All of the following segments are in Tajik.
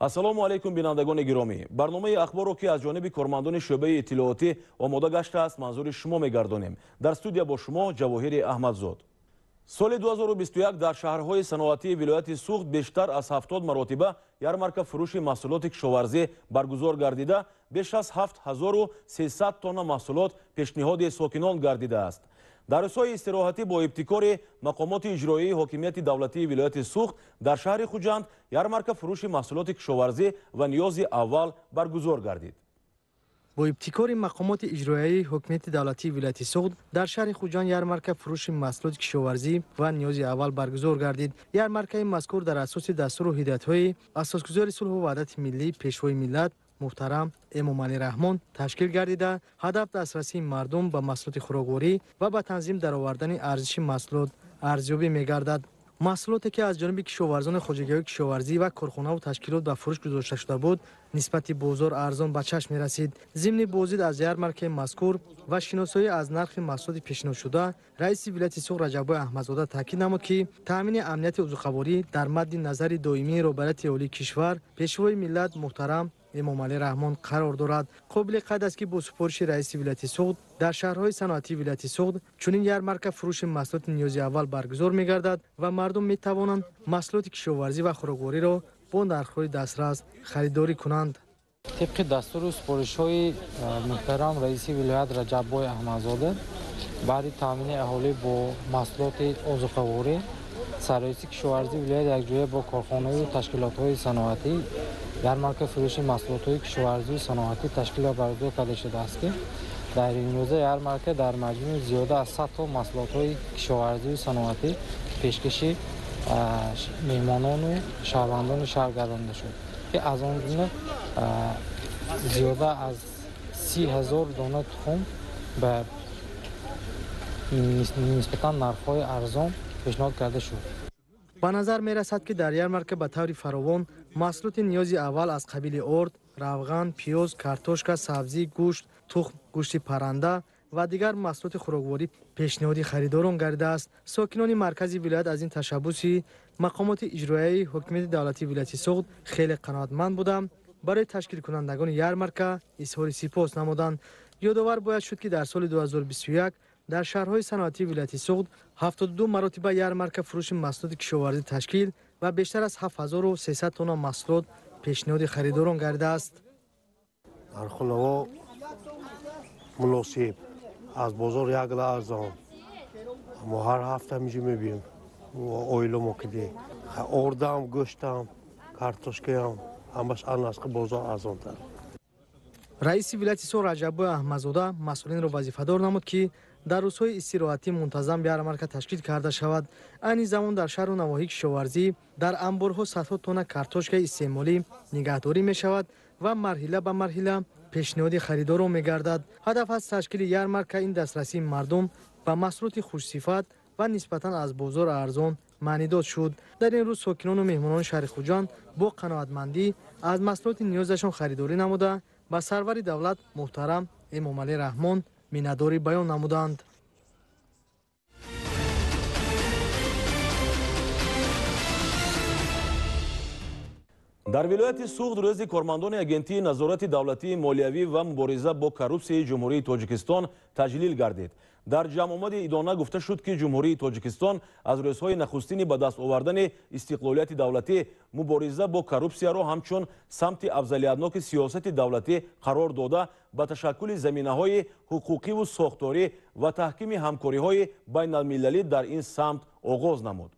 Ассалому алайкум, бинандагони гиромӣ. Барномаи ахборро, ки аз ҷониби кормандони шӯъбаи иттилоотӣ омода гаштааст, манзури шумо мегардонем. Дар студия бо шумо Ҷавоҳири Аҳмадзод. Соли 2021 дар шаҳрҳои саноатии вилояти Суғд бештар аз 70 маротиба ярмарка фурӯши маҳсулоти кишоварзӣ баргузор гардида, беш аз 7300 тонна маҳсулот пешниҳоди сокинон гардидааст. Дар рӯзҳои истироҳатӣ бо ибтикори мақомоти иҷроии ҳокимияти давлатии вилояти Суғд дар шаҳри Хуҷанд ярмарка фурӯши маҳсулоти кишоварзӣ ва ниёзи аввал баргузор гардид. Бо ибтикори мақомоти иҷроияи ҳокимияти давлатии вилояти Суғд дар шаҳри Хуҷанд ярмарка фурӯши маҳсулоти кишоварзӣ ва ниёзи аввал баргузор гардид. Ярмаркаи мазкур дар асоси дастуру ҳидоятҳои асосгузори сулҳу ваҳдати миллӣ, пешвои миллат муҳтарам Эмомалӣ Раҳмон ташкил гардида, ҳадаф дастрасии мардум ба маҳсулоти хӯрокворӣ ва ба танзим даровардани арзиши маҳсулот арзёбӣ мегардад. Маҳсулоте, ки аз ҷониби кишоварзони хоҷагиҳои кишоварзӣ ва корхонаву ташкилот ба фурӯш гузошта шуда буд, нисбати бозор арзон ба чашм мерасид. Зимни боздид аз ярмаркаи мазкур ва шиносоӣ аз нархи маҳсулоти пешниҳодшуда, раиси вилояти Суғд Раҷаббой Аҳмадзода таъкид намуд, ки таъмини амнияти озуқаворӣ дар мадди назари доимии роҳбарияти олии кишвар, пешвои миллат муҳтарам Эмомалӣ Раҳмон қарор дорад. Қобили қайд аст, ки бо супориши раиси вилояти Суғд дар шаҳрҳои саноатии вилояти Суғд чунин ярмарка фурӯши маҳсулоти ниёзи аввал баргузор мегардад ва мардум метавонанд маҳсулоти кишоварзӣ ва хӯроквориро бо нархҳои дастрас харидорӣ кунанд. Тибқи дастуру супоришҳои муҳтарам раиси вилоят Раҷаббой Аҳмадзода баъди таъмини аҳолӣ бо маҳсулоти озуқаворӣ, сарраиси кишоварзии вилоят якҷоя бо корхонаҳою ташкилотҳои саноатӣ ярмарка фурӯши маҳсулотҳои кишоварзию саноатӣ ташкил ва баргузор карда шудааст, ки дар имрӯза ярмарка дар маҷмӯъ зиёда аз 100 то маҳсулотҳои кишоварзию саноатӣ пешкаши меҳмонону шаҳрвандони шаҳр гардонида шуд, ки аз он ҷумла зиёда аз 30 000 дона тухм ба нисбатан нархҳои арзон пешниҳод карда шуд. Ба назар мерасад, ки дар ярмарка ба таври фаровон маҳсулоти ниёзи аввал аз қабили орд, равған, пиёз, картошка, сабзӣ, гӯшт, тухм, гӯшти парранда ва дигар маҳсулоти хӯрокворӣ пешниҳоди харидорон гардидааст. Сокинони маркази вилоят аз ин ташаббуси мақомоти иҷроияи ҳокимияти давлатии вилояти Суғд хеле қаноатманд буданд, барои ташкилкунандагони ярмарка изҳори сипос намуданд. Ёдовар бояд шуд, ки дар соли 2021 дар шаҳрҳои саноатии вилояти Суғд 72 маротиба ярмарка фурӯши маҳсулоти кишоварзӣ ташкил ва бештар аз 7300 тонна маҳсулот пешниҳоди харидорон гардидааст. Нархҳо муносиб, аз бозор як ла арзон. Мо ҳар ҳафта инҷо мебием, оила мо киди. Ордам, гӯштам, картошкаям, ҳамаш аз нархи бозор арзонтар. Раиси вилояти Суғд Раҷаббой Аҳмадзода масъулинро вазифадор намуд, ки дар рӯзҳои истироҳатӣ мунтазам ярмарка ташкил карда шавад. Айни замон дар шаҳру навоҳии кишоварзӣ дар анборҳо садҳо тонна картошкаи истеъмолӣ нигаҳдорӣ мешавад ва марҳила ба марҳила пешниҳоди харидорон мегардад. Ҳадаф аз ташкили ярмарка ин дастрасии мардум ба маҳсулоти хушсифат ва нисбатан аз бозор арзон маънидод шуд. Дар ин рӯз сокинону меҳмонони шаҳри Хуҷанд бо қаноатмандӣ аз маҳсулоти ниёзашон харидорӣ намуда, ба сарвари давлат муҳтарам Эмомалӣ Раҳмон миннатдорӣ баён намуданд. Дар вилояти Суғд рӯзи кормандони агентии назорати давлатии молиявӣ ва мубориза бо коррупсияи Ҷумҳурии Тоҷикистон таҷлил гардид. Дар ҷамъомади идона гуфта шуд, ки Ҷумҳурии Тоҷикистон аз рӯзҳои нахустини ба даст овардани истиқлолияти давлатӣ мубориза бо коррупсияро ҳамчун самти афзалиятноки сиёсати давлатӣ қарор дода, ба ташаккули заминаҳои ҳуқуқиву сохторӣ ва таҳкими ҳамкориҳои байналмилалӣ дар ин самт оғоз намуд.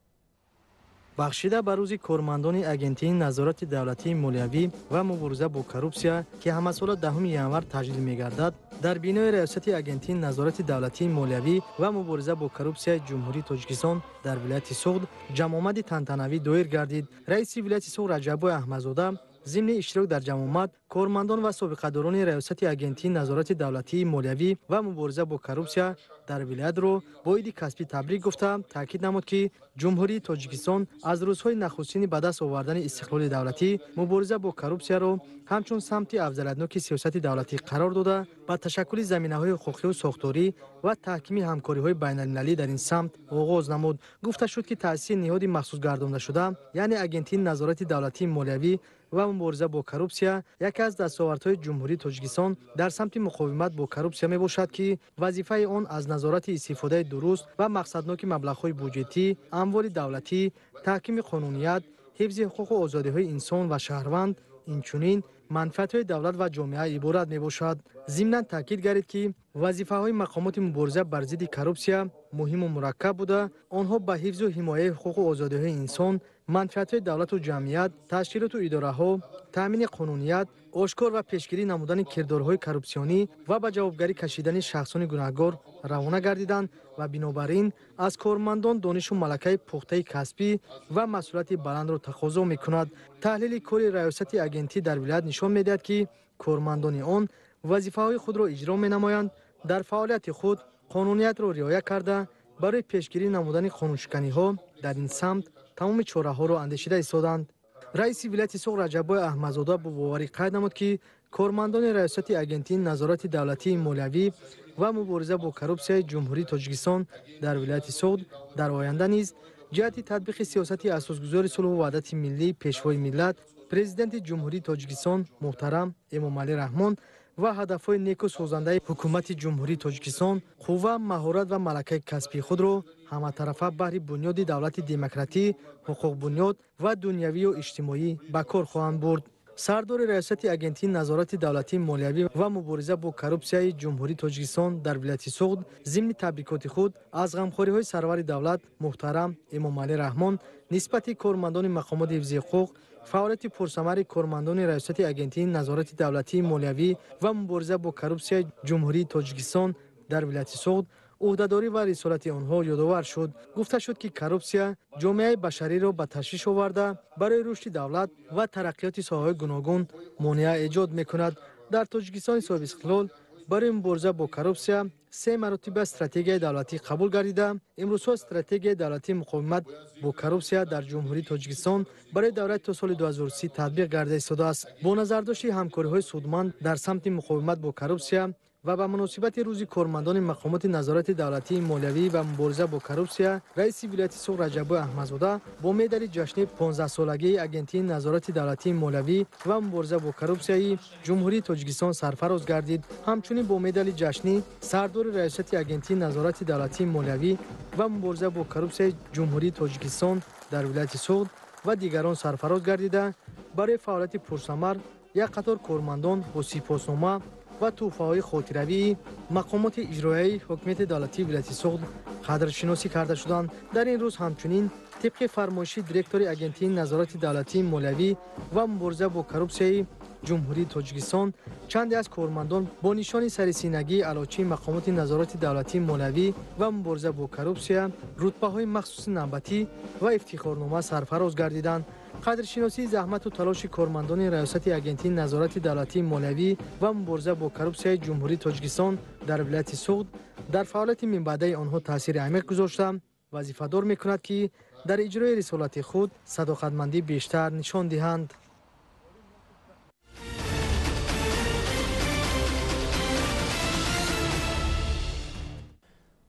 Бахшида ба рӯзи кормандони агентии назорати давлатии молиявӣ ва мубориза бо коррупсия, ки ҳамасола 10 январ таҷлил мегардад, дар бинои раёсати агентии назорати давлатии молиявӣ ва мубориза бо коррупсияи Ҷумҳурии Тоҷикистон дар вилояти Суғд ҷамъомади тантанавӣ доир гардид. Раиси вилояти Суғд Раҷаббой Аҳмадзода зимни иштирок дар ҷамъомад кормандон ва собиқадорони раёсати агентии назорати давлатии молиявӣ ва мубориза бо коррупсия дар вилоятро бо иди касбӣ табрик гуфта, таъкид намуд, ки Ҷумҳурии Тоҷикистон аз рӯзҳои нахустини ба даст овардани истиқлоли давлатӣ мубориза бо коррупсияро ҳамчун самти афзалиятноки сиёсати давлатӣ қарор дода, ба ташаккули заминаҳои ҳуқуқию сохторӣ ва таҳкими ҳамкориҳои байналмилалӣ дар ин самт оғоз намуд. Гуфта шуд, ки таъсиси ниҳоди махсусгардондашуда, яъне агентии назорати давлатии молиявӣ ва мубориза бо коррупсия яке аз дастовардҳои Ҷумҳурии Тоҷикистон дар самти муқовимат бо коррупсия мебошад, ки вазифаи он аз назорати истифодаи дуруст ва мақсадноки маблағҳои буҷетӣ, амволи давлатӣ, таҳкими қонуният, ҳифзи ҳуқуқу озодиҳои инсон ва шаҳрванд, инчунин манфиатҳои давлат ва ҷомеа иборат мебошад. Зимнан таъкид гардид, ки вазифаҳои мақомоти мубориза бар зидди коррупсия муҳиму мураккаб буда, онҳо ба ҳифзу ҳимояи ҳуқуқу озодиҳои инсон, манфиатҳои давлату ҷамъият, ташкилоту идораҳо, таъмини қонуният, ошкор ва пешгирӣ намудани кирдорҳои коррупсионӣ ва ба ҷавобгарӣ кашидани шахсони гунаҳгор равона гардиданд ва бинобар ин аз кормандон донишу малакаи пухтаи касбӣ ва масъулияти баландро тақозо мекунад. Таҳлили кори раёсати агентӣ дар вилоят нишон медиҳад, ки кормандони он вазифаҳои худро иҷро менамоянд, дар фаъолияти худ қонуниятро риоя карда, барои пешгирӣ намудани қонуншиканиҳо дар ин самт тамоми чораҳоро андешида истоданд. Раиси вилояти Суғд Раҷаббой Аҳмадзода бо боварӣ қайд намуд, ки кормандони раёсати агентии назорати давлатии молиявӣ ва мубориза бо коррупсияи Ҷумҳурии Тоҷикистон дар вилояти Суғд дар оянда низ ҷиҳати татбиқи сиёсати асосгузори сулҳу ваҳдати миллӣ, Пешвои миллат, Президенти Ҷумҳурии Тоҷикистон муҳтарам Эмомалӣ Раҳмон ва ҳадафҳои неку созандаи Ҳукумати Ҷумҳурии Тоҷикистон қувва, маҳорат ва малакаи касбии худро ҳаматарафа баҳри бунёди давлати демократӣ, ҳуқуқбунёд ва дунявию иҷтимоӣ ба кор хоҳанд бурд. Сардори раёсати агентии назорати давлатии молиявӣ ва мубориза бо коррупсияи Ҷумҳурии Тоҷикистон дар вилояти Суғд зимни табрикоти худ аз ғамхориҳои сарвари давлат муҳтарам Эмомалӣ Раҳмон нисбати кормандони мақомоти ҳифзи ҳуқуқ, фаъолияти пурсамари кормандони раёсати агентии назорати давлатии молиявӣ ва мубориза бо коррупсияи Ҷумҳурии Тоҷикистон дар вилояти Суғд, ӯҳдадорӣ ва рисолати онҳо ёдовар шуд. Гуфта шуд, ки коррупсия ҷомеаи башариро ба ташвиш оварда, барои рушди давлат ва тараққиёти соҳаҳои гуногун монеа эҷод мекунад. Дар Тоҷикистони соҳибистиқлол барои мубориза бо коррупсия се маротиба стратегияи давлатӣ қабул гардида, имрӯзҳо стратегияи давлатии муқовимат бо коррупсия дар Ҷумҳурии Тоҷикистон барои давраи то соли 2030 татбиқ гарда истодааст. Бо назардошти ҳамкориҳои судманд дар самти муқовимат бо коррупсия ва ба муносибати рӯзи кормандони мақомоти назорати давлатии молиявӣ ва мубориза бо коррупсия, раиси вилояти Суғд Раҷаббой Аҳмадзода бо медали ҷашни 15-солагии агентии назорати давлатии молиявӣ ва мубориза бо коррупсияи Ҷумҳурии Тоҷикистон сарфароз гардид. Ҳамчунин бо медали ҷашнӣ сардори раёсати агентии назорати давлатии молиявӣ ва мубориза бо коррупсияи Ҷумҳурии Тоҷикистон дар вилояти Суғд ва дигарон сарфароз гардида, барои фаъолияти пурсамар як қатор кормандон бо сипоснома ва тӯҳфаҳои хотиравии мақомоти иҷроияи ҳукумати давлатии вилояти Суғд қадршиносӣ карда шуданд. Дар ин рӯз ҳамчунин тибқи фармоиши директори агентии назорати давлатии молиявӣ ва мубориза бо коррупсияи Ҷумҳурии Тоҷикистон чанде аз кормандон бо нишони сарисинагии аълочии мақомоти назорати давлатии молиявӣ ва мубориза бо коррупсия, рутбаҳои махсуси навбатӣ ва ифтихорнома сарфароз гардиданд. Қадршиносии заҳмату талоши кормандони раёсати агентии назорати давлатии молиявӣ ва мубориза бо коррупсияи Ҷумҳурии Тоҷикистон дар вилояти Суғд дар фаъолияти минбаъдаи онҳо таъсири амиқ гузошта, вазифадор мекунад, ки дар иҷрои рисолати худ садоқатмандӣ бештар нишон диҳанд.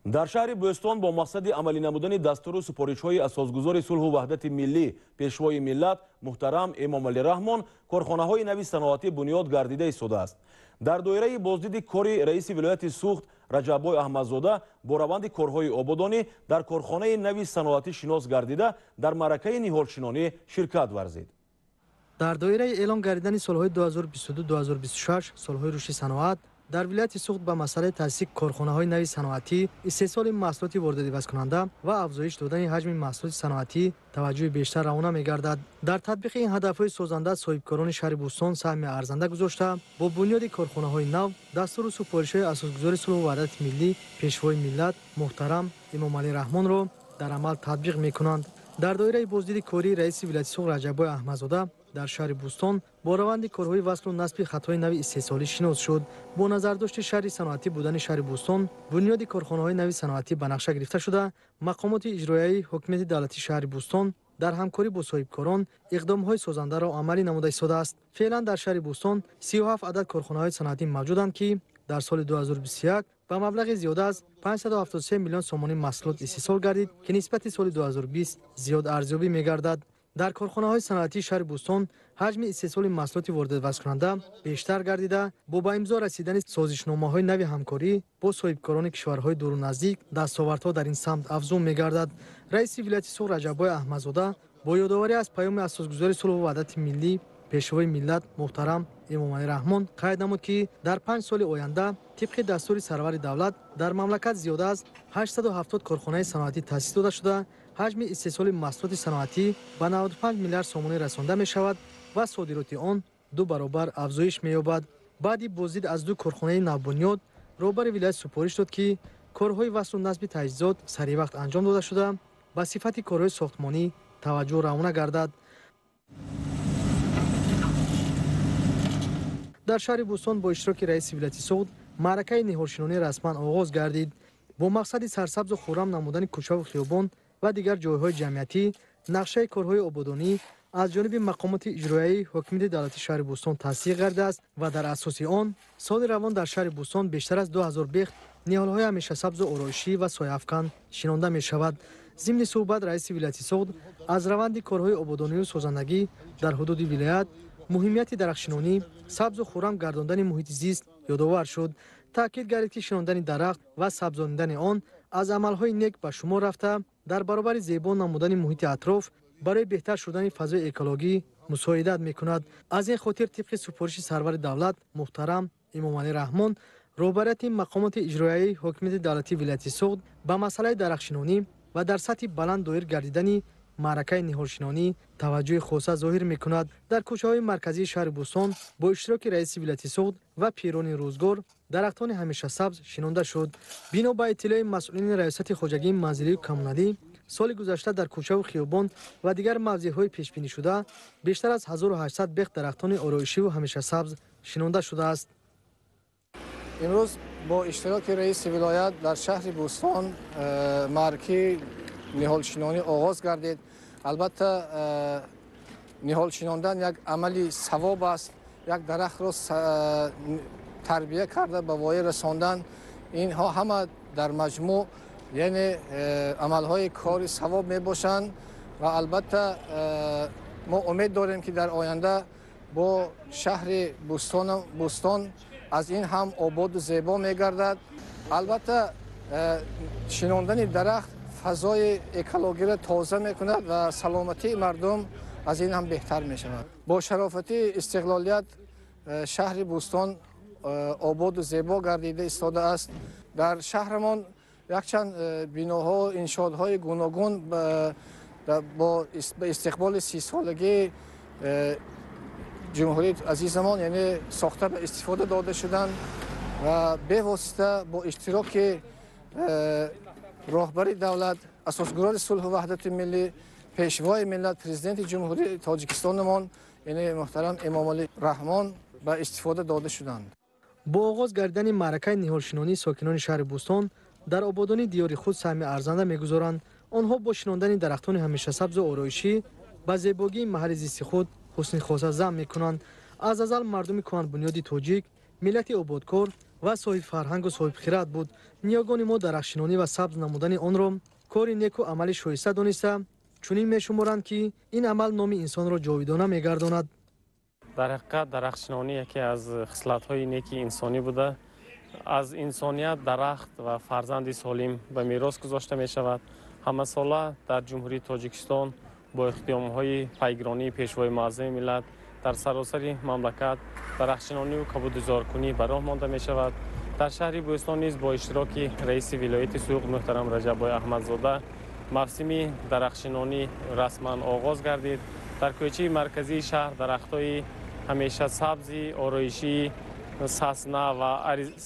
Дар шаҳри Бӯстон бо мақсади амалӣ намудани дастуру супоришҳои асосгузори сулҳу ваҳдати миллӣ, Пешвои миллат муҳтарам Эмомалӣ Раҳмон корхонаҳои нави саноатӣ бунёд гардида истодааст. Дар доираи боздиди кори раиси вилояти Суғд Раҷаббой Аҳмадзода бо раванди корҳои ободонӣ дар корхонаи нави саноатӣ шинос гардида, дар маъракаи ниҳолшинонӣ ширкат варзид. Дар доираи эълон гардидани солҳои 2022-2026 солҳои рушди саноат дар вилояти Суғд ба масъалаи таъсиси корхонаҳои нави саноатӣ, истеҳсоли маҳсулоти воридотивазкунанда ва афзоиш додани ҳаҷми маҳсулоти саноатӣ таваҷҷӯҳи бештар равона мегардад. Дар татбиқи ин ҳадафҳои созанда соҳибкорони шаҳри Бӯстон саҳми арзанда гузошта, бо бунёди корхонаҳои нав дастуру супоришҳои асосгузори сулҳу ваҳдати миллӣ, Пешвои миллат муҳтарам Эмомалӣ Раҳмонро дар амал татбиқ мекунанд. Дар доираи боздиди кории раиси вилояти Суғд Раҷаббой Аҳмадзода дар шаҳри Бӯстон бо раванди корҳои васлу насби хатҳои нави истеҳсолӣ шинос шуд. Бо назардошти шаҳри саноатӣ будани шаҳри Бӯстон, бунёди корхонаҳои нави саноатӣ ба нақша гирифта шуда, мақомоти иҷроияи ҳукумати давлатии шаҳри Бӯстон дар ҳамкорӣ бо соҳибкорон иқдомҳои созандаро амалӣ намуда истодааст. Феълан дар шаҳри Бӯстон 37 адад корхонаҳои саноатӣ мавҷуданд, ки дар соли 2021 ба маблағи зиёда аз 573 миллион сомонӣ маҳсулот истеҳсол гардид, ки нисбати соли 2020 зиёд арзёбӣ мегардад. Дар корхонаҳои саноатии шаҳри Бӯстон ҳаҷми истеҳсоли маҳсулоти воридвазкунанда бештар гардида, бо ба имзо расидани созишномаҳои нави ҳамкорӣ бо соҳибкорони кишварҳои дуру наздик дастовардҳо дар ин самт афзун мегардад. Раиси вилояти Суғд Раҷаббой Аҳмадзода бо ёдоварӣ аз паёми асосгузори сулҳу ваҳдати миллӣ, пешвои миллат муҳтарам Эмомалӣ Раҳмон қайд намуд, ки дар 5 соли оянда тибқи дастури сарвари давлат дар мамлакат зиёда аз 870 корхонаи саноатӣ таъсис дода шуда, ҳаҷми истеҳсоли маҳсулоти саноатӣ ба 95 миллиард сомонӣ расонда мешавад ва содироти он 2 баробар афзоиш меёбад. Баъди боздид аз 2 корхонаи навбунёд, роҳбари вилоят супориш дод, ки корҳои васлу насби таҷҳизот саривақт анҷом дода шуда, ба сифати корҳои сохтмонӣ таваҷҷӯҳ равона гардад. Дар шаҳри Бӯстон бо иштироки раиси вилояти Суғд маъракаи ниҳолшинонӣ расман оғоз гардид. Бо мақсади сарсабзу хуррам намудани кӯчаву хиёбон ва дигар ҷойҳои ҷамъиятӣ нақшаи корҳои ободонӣ аз ҷониби мақомоти иҷроияи ҳокимияти давлатии шаҳри Бӯстон тасдиқ гардидааст ва дар асоси он соли равон дар шаҳри Бӯстон бештар аз 2000 бехт ниҳолҳои ҳамешасабзу ороишӣ ва сояафкан шинонда мешавад. Зимни суҳбат раиси вилояти Суғд аз раванди корҳои ободонию созандагӣ дар ҳудуди вилоят, муҳимияти дарахтшинонӣ, сабзу хуррам гардондани муҳити зист ёдовар шуд. Таъкид гардид, ки шинондани дарахт ва сабзонидани он аз амалҳои нек ба шумор рафта, дар баробари зебо намудани муҳити атроф барои беҳтар шудани фазои экологӣ мусоидат мекунад. Аз ин хотир тибқи супориши сарвари давлат муҳтарам Эмомалӣ Раҳмон, роҳбарияти мақомоти иҷроияи ҳокимияти давлатии вилояти Суғд ба масъалаи дарахтшинонӣ ва дар сатҳи баланд доир гардидани маъракаи ниҳолшинонӣ таваҷҷӯҳи хоса зоҳир мекунад. Дар кӯчаҳои марказии шаҳри Бӯстон бо иштироки раиси вилояти Суғд ва пирони рӯзгор дарахтони ҳамешасабз шинонда шуд. Бино ба иттилои масъулини раёсати хоҷагии манзилию коммуналӣ, соли гузашта дар кӯчаву хиёбон ва дигар мавзеъҳои пешбинишуда бештар аз 1800 бех дарахтони ороишиву ҳамешасабз шинонда шудааст. Имрӯз бо иштироки раиси вилоят дар шаҳри Бӯстон маъракаи ниҳолшинонӣ оғоз гардид. Албатта, ниҳол шинондан як амали савоб аст. Як дарахтро тарбия карда ба воя расондан, инҳо ҳама дар маҷмӯъ яъне амалҳои кори савоб мебошанд ва албатта мо умед дорем, ки дар оянда бо шаҳри Бӯстон аз ин ҳам ободу зебо мегардад. Албатта, шинондани дарахт фазои экологиро тоза мекунад ва саломатии мардум аз ин ҳам беҳтар мешавад. Бо шарофати истиқлолият шаҳри Бӯстон ободу зебо гардида истодааст. Дар шаҳрамон якчанд биноҳо, иншоотҳои гуногун бо истиқболи 30-солагии ҷумҳурии азизамон яъне сохта ба истифода дода шуданд ва бевосита бо иштироки роҳбари давлат, асосгузори сулҳу ваҳдати миллӣ, пешвои миллат, президенти ҷумҳурии Тоҷикистонамон яъне муҳтарам Эмомалӣ Раҳмон ба истифода дода шуданд. Бо оғоз гардидани маъракаи ниҳолшинонӣ сокинони шаҳри Бӯстон дар ободонии диёри худ саҳми арзанда мегузоранд. Онҳо бо шинондани дарахтони ҳамешасабзу ороишӣ ба зебогии маҳалли зисти худ ҳусни хоса зам мекунанд. Аз азал мардуми кӯҳанбунёди тоҷик миллати ободкор ва соҳибфарҳангу соҳибхират буд. Ниёгони мо дарахтшинонӣ ва сабз намудани онро кори неку амали шоиста дониста, чунин мешуморанд, ки ин амал номи инсонро ҷовидона мегардонад. Дар ҳақиқат дарахтшинонӣ яке аз хислатҳои неки инсонӣ буда, аз инсоният дарахт ва фарзанди солим ба мерос гузошта мешавад. Ҳамасола дар Ҷумҳурии Тоҷикистон бо иқдомҳои пайгиронии пешвои муаззами миллат дар саросари мамлакат дарахтшинонию кабудизоркунӣ ба роҳ монда мешавад. Дар шаҳри Бӯстон низ бо иштироки раиси вилояти Суғд муҳтарам Раҷаббой Аҳмадзода мавсими дарахтшинонӣ расман оғоз гардид. Дар кӯчаи марказии шаҳр дарахтҳои ҳамешасабзи ороишии сасна ва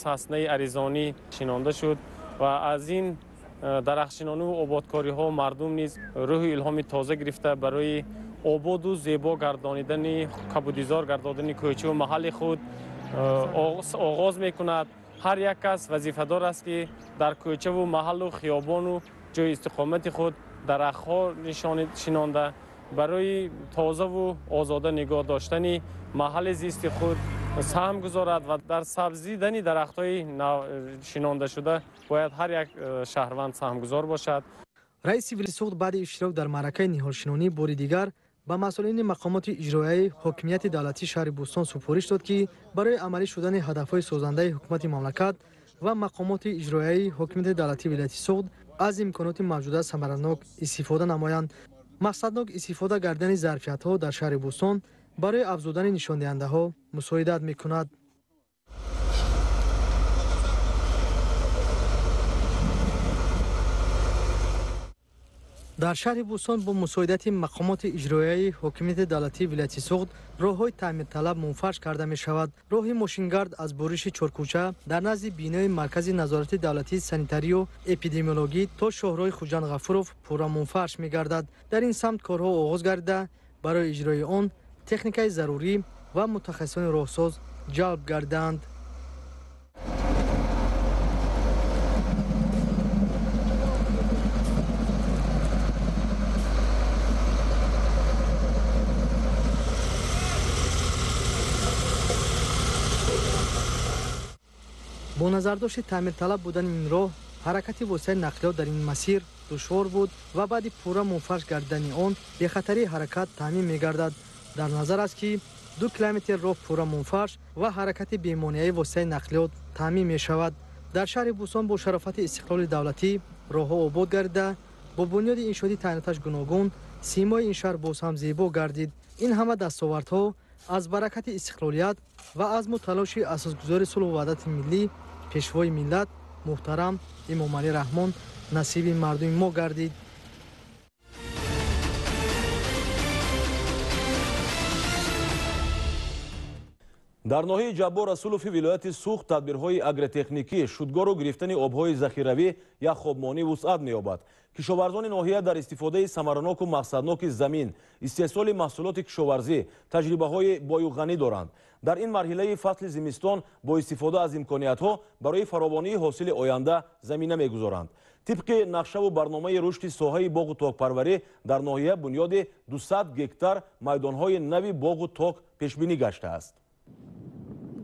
саснаи аризонӣ шинонда шуд ва аз ин дарахтшинониву ободкориҳо мардум низ рӯҳу илҳоми тоза гирифта барои ободу зебо гардонидани кабудизор гардонидани кӯчаву маҳалли худ оғоз мекунад. Ҳар як кас вазифадор аст, ки дар кӯчаву маҳаллу хиёбону ҷои истиқомати худ дарахтҳо шинонда барои тозаву озода нигоҳ доштани маҳалли зисти худ саҳм гузорад ва дар сабзидани дарахтҳои шинондашуда бояд ҳар як шаҳрванд саҳмгузор бошад. Раиси вилояти Суғд баъди иштирок дар маъракаи ниҳолшинонӣ бори дигар Ба масъулини мақомоти иҷроияи ҳокимияти давлатии шаҳри Бӯстон супориш дод, ки барои амалӣ шудани ҳадафҳои созандаи ҳукумати мамлакат ва мақомоти иҷроияи ҳокимияти давлатии вилояти Суғд аз имконоти мавҷуда самаранок истифода намоянд. Мақсаднок истифода гардидани зарфиятҳо дар шаҳри Бӯстон барои афзудани нишондиҳандаҳо мусоидат мекунад. Дар шаҳри Бӯстон бо мусоидати мақомоти иҷроияи ҳокимияти давлатии вилояти Суғд роҳҳои таъмирталаб мунфарш карда мешавад. Роҳи мошингард аз буриши Чоркӯча дар назди бинои Маркази назорати давлатии санитарию эпидемиологӣ то шоҳроҳи Хуҷанд Ғафуров пурра мунфарш мегардад. Дар ин самт корҳо оғоз гардида, барои иҷрои он техникаи зарурӣ ва мутахассисони роҳсоз ҷалб гардидаанд. Бо назардошти таъмирталаб будани ин роҳ, ҳаракати воситаи нақлиёт дар ин масир душвор буд ва баъди пурра мунфарш гардидани он бехатарии ҳаракат таъмин мегардад. Дар назар аст, ки 2 километр роҳ пурра мунфарш ва ҳаракати бемонеаи воситаи нақлиёт таъмин мешавад. Дар шаҳри Бӯстон бо шарофати истиқлоли давлатӣ роҳҳо обод гардида, бо бунёди иншооти таъиноташ гуногун симои ин шаҳр боз ҳам зебо гардид. Ин ҳама дастовардҳо аз баракати истиқлолият ва азму талоши асосгузори сулҳу ваҳдати миллӣ, пешвои миллат муҳтарам Эмомалӣ Раҳмон насиби мардуми мо гардид. Дар ноҳияи Ҷаббор Расулови вилояти Суғд тадбирҳои агротехникӣ, шудгору гирифтани обҳои захиравӣ яхобмонӣ вусъат меёбад. Кишоварзони ноҳия дар истифодаи самараноку мақсадноки замин, истеҳсоли маҳсулоти кишоварзӣ таҷрибаҳои бою ғанӣ доранд. Дар ин марҳилаи фасли зимистон бо истифода аз имкониятҳо барои фаровонии ҳосили оянда замина мегузоранд. Тибқи нақшаву барномаи рушди соҳаи боғу токпарварӣ дар ноҳия бунёди 200 гектар майдонҳои нави боғу ток пешбинӣ гаштааст.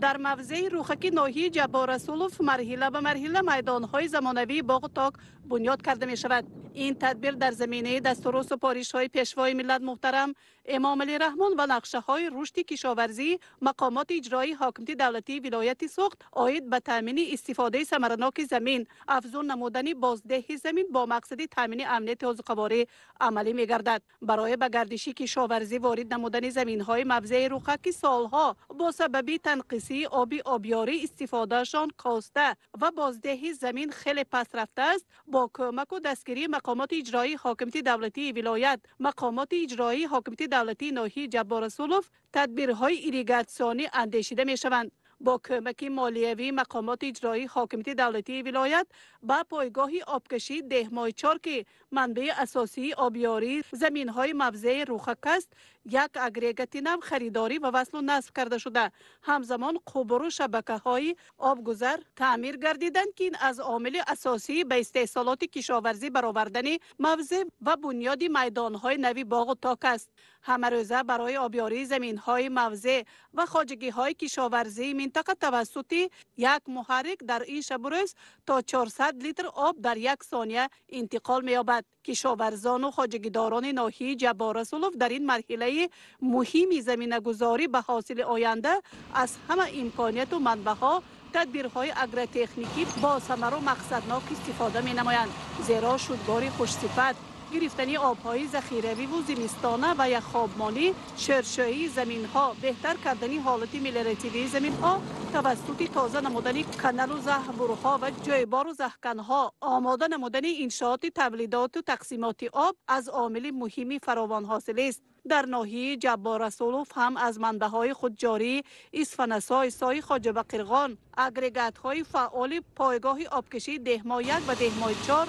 Дар мавзеи Рухаки ноҳияи Ҷаббор Расулов марҳила ба марҳила майдонҳои замонавии боғу ток бунёд карда мешавад. Ин тадбир дар заминаи дастуру супоришҳои пешвои миллат муҳтарам Эмомалӣ Раҳмон ва нақшаҳои рушди кишоварзӣ мақомоти иҷроии ҳокимияти давлатии вилояти Суғд оид ба таъмини истифодаи самараноки замин, афзун намудани боздеҳи замин бо мақсади таъмини амнияти озуқаворӣ амалӣ мегардад. Барои ба гардиши кишоварзӣ ворид намудани заминҳои мавзеи Рухак, ки солҳо бо сабаби танқисии оби обёрӣ истифодаашон коста ва боздеҳи замин хеле паст рафтааст, бо кӯмаку дастгирии мақомоти иҷроии ҳокимияти давлатии вилоят, мақомоти иҷроии ҳокимияти давлатии ноҳияи Ҷаббор Расулов тадбирҳои ирригатсионӣ андешида мешаванд. Бо кӯмаки молиявии мақомоти иҷроии ҳокимияти давлатии вилоят ба пойгоҳи обкашии Деҳмойчор, ки манбаи асосии обёрии заминҳои мавзеи Рухак аст, як агрегати нав харидорӣ ва васлу насб карда шуда, ҳамзамон қубуру шабакаҳои обгузар таъмир гардиданд, ки ин аз омили асосии ба истеҳсолоти кишоварзӣ баровардани мавзеъ ва бунёди майдонҳои нави боғу ток аст. Ҳамарӯза барои обёрии заминҳои мавзеъ ва хоҷагиҳои кишоварзии минтақа тавассути як муҳаррик дар ин шабу рӯз то 400 литр об дар як сония интиқол меёбад. Кишоварзону хоҷагидорони ноҳияи Ҷаббор Расулов дар ин марҳилаи муҳими заминагузорӣ ба ҳосили оянда аз ҳама имконияту манбаъҳо, тадбирҳои агротехникӣ бо самару мақсаднок истифода менамоянд, зеро шудгори хушсифат, гирифтани обҳои захиравиву зимистона ва яхобмонӣ, шӯршӯии заминҳо, беҳтар кардани ҳолати мелиоративии заминҳо тавассути тоза намудани каналу заҳбурҳо ва ҷойбору заҳканҳо, омода намудани иншооти тавлидоту тақсимоти об аз омили муҳими фаровонҳосилист. Дар ноҳияи Ҷаббор Расулов ҳам аз манбаъҳои худҷории Исфанасой, Сои Хоҷабақирғон, агрегатҳои фаъоли пойгоҳи обкашии Деҳмой 1 ва Деҳмой 4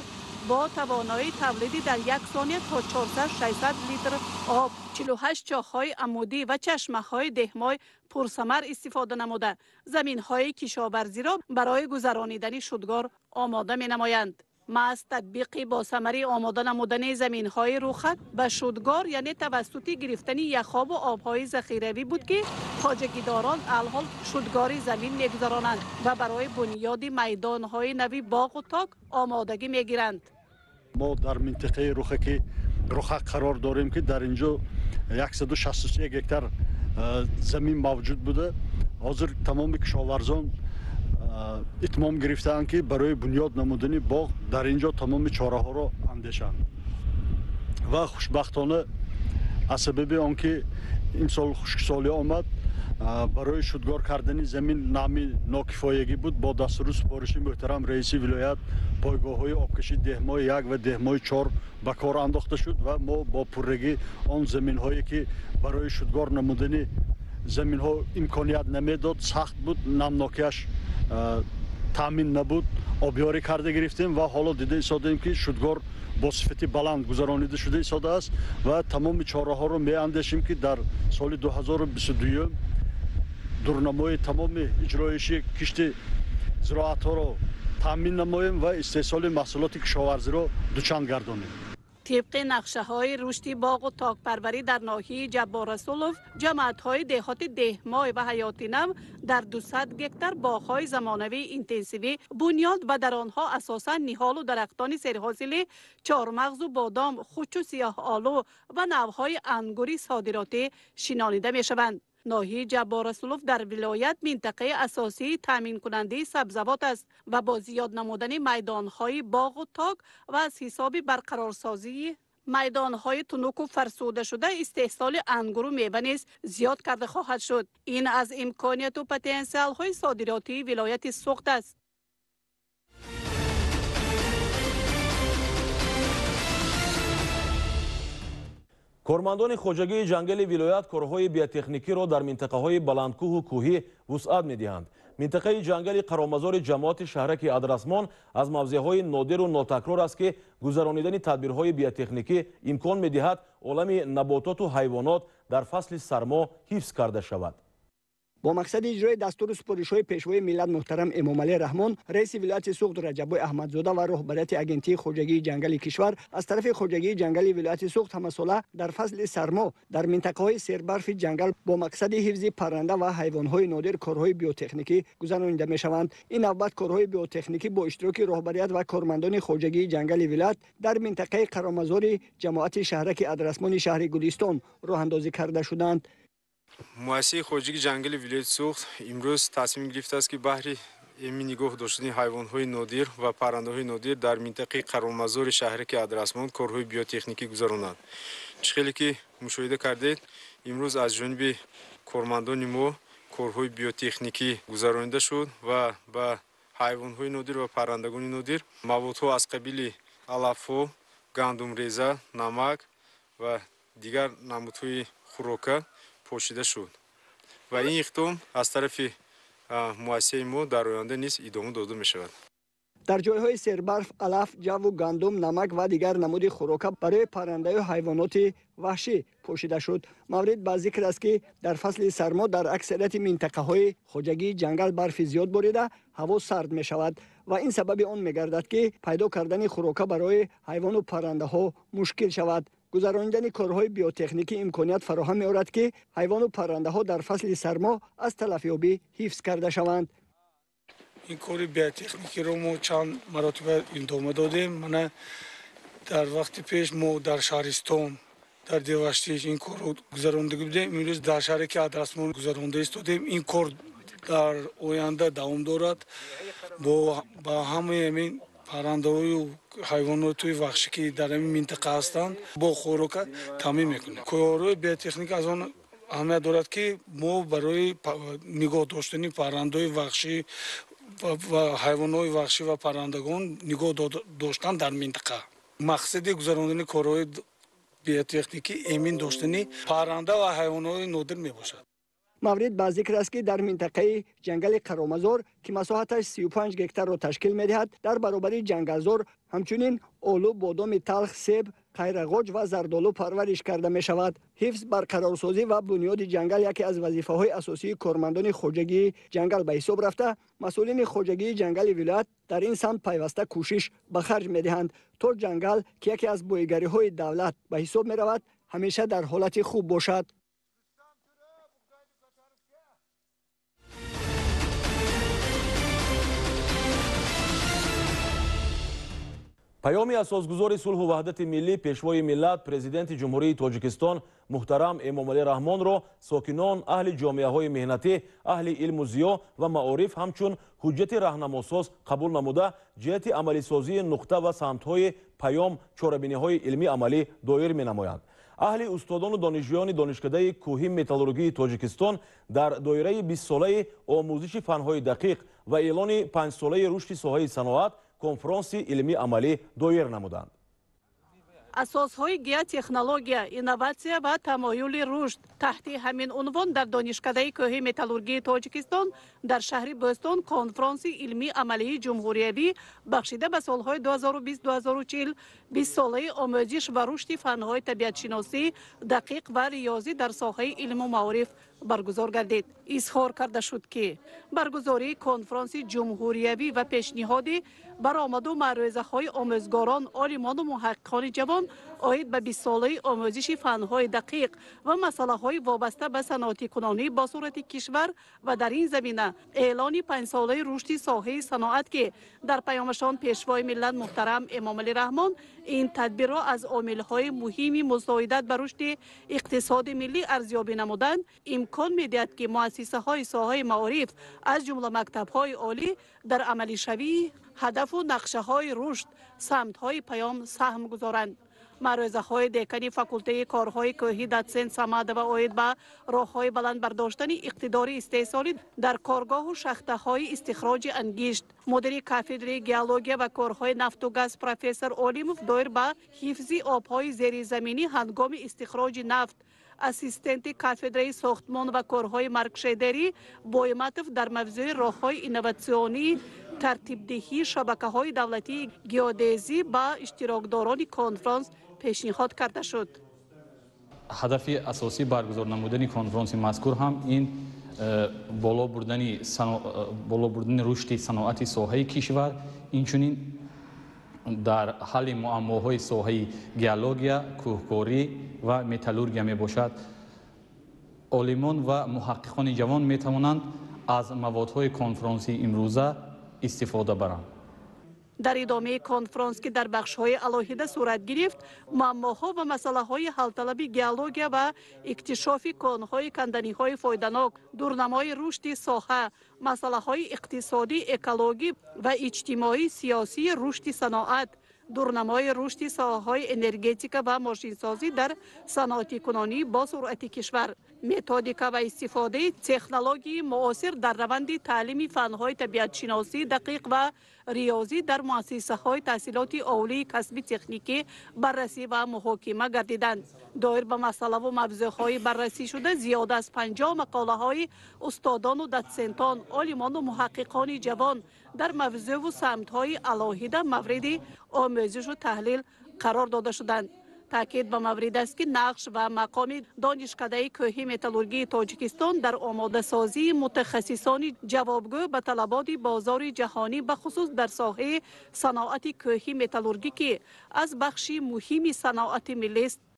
бо тавоноии тавлиди дар як сония то 400-600 литр об, 48 чоҳҳои амудӣ ва чашмаҳои Деҳмой пурсамар истифода намуда, заминҳои кишоварзиро барои гузаронидани шудгор омода менамоянд. Маҳз татбиқи босамари омода намудани заминҳои Рухак ба шудгор, яъне тавассути гирифтани яхобу обҳои захиравӣ буд, ки хоҷагидорон алҳол шудгори замин мегузаронанд ва барои бунёди майдонҳои нави боғу ток омодагӣ мегиранд. Мо дар минтиқаи Рухак қарор дорем, ки дар ин ҷо 163 гектар замин мавҷуд буда, ҳозир тамоми кишоварзон итмом гирифтаанд, ки барои бунёд намудани боғ дар ин ҷо тамоми чораҳоро андешанд. Ва хушбахтона аз сабаби он ки имсол хушксолӣ омад, барои шудгор кардани замин намӣ нокифоягӣ буд. Бо дастуру супориши муҳтарам раиси вилоят пойгоҳҳои обкашӣ деҳмои 1 ва деҳмои 4 ба кор андохта шуд ва мо бо пуррагӣ он заминҳое ки барои шудгор намудани заминҳо имконият намедод, сахт буд, намнокиаш таъмин набуд, обёрӣ карда гирифтем ва ҳоло дида истодем, ки шудгор бо сифати баланд гузаронида шуда истодааст ва тамоми чораҳоро меандешем, ки дар соли 2022 дурнамои тамоми иҷроиши кишти зироатҳоро таъмин намоем ва истеҳсоли маҳсулоти кишоварзиро дучанд гардонем. Тибқи нақшаҳои рушди боғу токпарварӣ дар ноҳияи Ҷабборрасулов, ҷамоатҳои деҳоти Деҳмой ва Ҳаёти Нав дар 200 гектар боғҳои замонавии интенсивӣ бунёд ва дар онҳо асосан ниҳолу дарахтони серҳосили чормағзу бодом, хучу сиёҳолу ва навъҳои ангури содиротӣ шинонида мешаванд. Ноҳияи Ҷабборрасулов дар вилоят минтақаи асосии таъминкунандаи сабзавот аст ва бо зиёд намудани майдонҳои боғу ток ва аз ҳисоби барқарорсозии майдонҳои тунуку фарсудашуда истеҳсоли ангуру мева низ зиёд карда хоҳад шуд. Ин аз имконияту потенсиалҳои содиротии вилояти Суғд аст. Кормандони хоҷагии ҷангали вилоят корҳои биотехникиро дар минтақаҳои баландкӯҳу кӯҳӣ вусъат медиҳанд. Минтақаи ҷангали Қаромазори ҷамоати шаҳраки Адрасмон аз мавзеъҳои нодиру нотакрор аст, ки гузаронидани тадбирҳои биотехникӣ имкон медиҳад олами набототу ҳайвонот дар фасли сармо ҳифз карда шавад. Бо мақсади иҷрои дастуру супоришҳои пешвои миллат муҳтарам Эмомалӣ Раҳмон, раиси вилояти Суғд Раҷаббой Аҳмадзода ва роҳбарияти агентии хоҷагии ҷангали кишвар аз тарафи хоҷагии ҷангали вилояти Суғд ҳамасола дар фасли сармо дар минтақаҳои сербарфи ҷангал бо мақсади ҳифзи парранда ва ҳайвонҳои нодир корҳои биотехникӣ гузаронида мешаванд. Ин навбат корҳои биотехникӣ бо иштироки роҳбарият ва кормандони хоҷагии ҷангали вилоят дар минтақаи Қаромазори ҷамоати шаҳраки Адрасмони шаҳри Гулистон роҳандозӣ карда шуданд. Муассисаи хоҷагии ҷангали вилояти Суғд имрӯз тасмим гирифтааст, ки баҳри эмин нигоҳ доштани ҳайвонҳои нодир ва паррандаҳои нодир дар минтақаи Қаромазори шаҳраки Адрасмон корҳои биотехникӣ гузаронад. Чӣ хеле ки мушоҳида кардед, имрӯз аз ҷониби кормандони мо корҳои биотехникӣ гузаронида шуд ва ба ҳайвонҳои нодир ва паррандагони нодир маводҳо аз қабили алафҳо, гандумреза, намак ва дигар намудҳои хӯрока пошида шуд ва ин иқдом аз тарафи муассисаи мо дар оянда низ идома дода мешавад. Дар ҷойҳои сербарф алаф, ҷаву гандум, намак ва дигар намуди хӯрока барои паррандаю ҳайвоноти ваҳшӣ пошида шуд. Маврид ба зикр аст, ки дар фасли сармо дар аксарияти минтақаҳои хоҷагии ҷангал барфи зиёд борида, ҳаво сард мешавад ва ин сабаби он мегардад, ки пайдо кардани хӯрока барои ҳайвону паррандаҳо мушкил шавад. Гузаронидани корҳои биотехникӣ имконият фароҳам меорад, ки ҳайвону паррандаҳо дар фасли сармо аз талафёбӣ ҳифз карда шаванд. Ин кори биотехникиро мо чанд маротиба идома додем. Мана дар вақти пеш мо дар шаҳристон, дар Деваштич ин корро гузаронда будем. Имрӯз дар шаҳраки Адрасмон гузаронда истодем. Ин кор дар оянда давом дорад. Ба ҳамаи ҳамин паррандаҳою ҳайвоноти ваҳшӣ, ки дар ҳамин минтақа ҳастанд, бо хӯрока таъмин мекунем. Корҳои биотехника аз он аҳамият дорад, ки мо барои нигоҳ доштани паррандаҳои ваҳшӣ ва ҳайвонҳои ваҳшӣ ва паррандагон нигоҳ доштан дар минтақа. Мақсади гузарондани корҳои биотехникӣ эмин доштани парранда ва ҳайвонҳои нодир мебошад. Маврид ба зикр аст, ки дар минтақаи ҷангали Қаромазор, ки масоҳаташ 35 гектарро ташкил медиҳад, дар баробари ҷангалзор ҳамчунин олу, бодоми талх, себ, қайрағоҷ ва зардолу парвариш карда мешавад. Ҳифз, барқарорсозӣ ва бунёди ҷангал яке аз вазифаҳои асосии кормандони хоҷагии ҷангал ба ҳисоб рафта, масъулини хоҷагии ҷангали вилоят дар ин самт пайваста кӯшиш ба харҷ медиҳанд, то ҷангал, ки яке аз боигариҳои давлат ба ҳисоб меравад, ҳамеша дар ҳолати хуб бошад. Паёми асосгузори сулҳу ваҳдати миллӣ, Пешвои миллат, Президенти Ҷумҳурии Тоҷикистон муҳтарам Эмомалӣ Раҳмонро сокинон, аҳли ҷомеаҳои меҳнатӣ, аҳли илму зиё ва маориф ҳамчун ҳуҷҷати раҳнамосоз қабул намуда, ҷиҳати амалисозии нуқта ва самтҳои паём чорабиниҳои илмӣ амалӣ доир менамоянд. Аҳли устодону донишҷӯёни Донишкадаи кӯҳи металлургии Тоҷикистон дар доираи 20-солаи омӯзиши фанҳои дақиқ ва эълони 5-солаи рушди соҳаи саноат конфронси илмӣ амалӣ доир намуданд. Асосҳои геотехнология, инноватсия ва тамоюли рушд — таҳти ҳамин унвон дар Донишкадаи кӯҳи металлургии Тоҷикистон дар шаҳри Бӯстон конфронси илмии амалии ҷумҳуриявӣ, бахшида ба солҳои 2020-2040, 20-солаи омӯзиш ва рушди фанҳои табиатшиносӣ, дақиқ ва риёзӣ дар соҳаи илму маориф баргузор гардид. Изҳор карда шуд, ки баргузории конфронси ҷумҳуриявӣ ва пешниҳоди баромаду маърӯзаҳои омӯзгорон, олимону муҳаққиқони ҷавон оид ба 20-солаи омӯзиши фанҳои дақиқ ва масъалаҳои вобаста ба саноатикунонӣ бо суръати кишвар ва дар ин замина эълони 5-солаи рушди соҳаи саноат, ки дар паёмашон Пешвои миллат муҳтарам Эмомалӣ Раҳмон ин тадбирро аз омилҳои муҳими мусоидат ба рушди иқтисоди миллӣ арзёбӣ намуданд, имкон медиҳад, ки муассисаҳои соҳаи маориф, аз ҷумла мактабҳои олӣ, дар амалишавии ҳадафу нақшаҳои рушд, самтҳои паём саҳм гузоранд. Маърӯзаҳои декани факултаи корҳои кӯҳӣ, дотсент Самадова, оид ба роҳҳои баланд бардоштани иқтидори истеҳсолӣ дар коргоҳу шахтаҳои истихроҷи ангишт, мудири кафедраи геология ва корҳои нафту газ, профессор Олимов, доир ба ҳифзи обҳои зеризаминӣ ҳангоми истихроҷи нафт, ассистенти кафедраи сохтмон ва корҳои маркшейдерӣ Боиматов дар мавзӯи роҳҳои инноватсионии тартибдиҳии шабакаҳои давлатии геодезӣ ба иштирокдорони конфронс пешниҳод карда шуд. Ҳадафи асосӣ баргузор намудани конфронси мазкур ҳам ин боло бурдани рушди саноати соҳаи кишвар, инчунин дар ҳалли муаммоҳои соҳаи геология, кӯҳкорӣ ва металлургия мебошад. Олимон ва муҳаққиқони ҷавон метавонанд аз маводҳои конфронсии имрӯза истифода баранд. Дар идомаи конфронс, ки дар бахшҳои алоҳида сурат гирифт, муаммоҳо ва масъалаҳои ҳалталаби геология ва иктишофи конҳои канданиҳои фоиданок, дурнамои рушди соҳа, масъалаҳои иқтисодӣ, экологӣ ва иҷтимоӣ, сиёсии рушди саноат, дурнамои рушди соҳаҳои энергетика ва мошинсозӣ дар саноатикунонии бо суръати кишвар, методика ва истифодаи технологияи муосир дар раванди таълими фанҳои табиатшиносӣ, дақиқ ва риёзӣ дар муассисаҳои таҳсилоти олии касби техникӣ баррасӣ ва муҳокима гардиданд. Доир ба масъалаву мавзӯъҳои баррасӣшуда зиёда аз 50 мақолаҳои устодону дотсентон, олимону муҳаққиқони ҷавон дар мавзӯъву самтҳои алоҳида мавриди омӯзишу таҳлил қарор дода шуданд. Таъкид ба маврид аст, ки нақш ва мақоми Донишкадаи кӯҳи металлургии Тоҷикистон дар омодасозии мутахассисони ҷавобгӯ ба талаботи бозори ҷаҳонӣ, бахусус дар соҳаи саноати кӯҳи металлургӣ, ки аз бахши муҳими саноати миллист.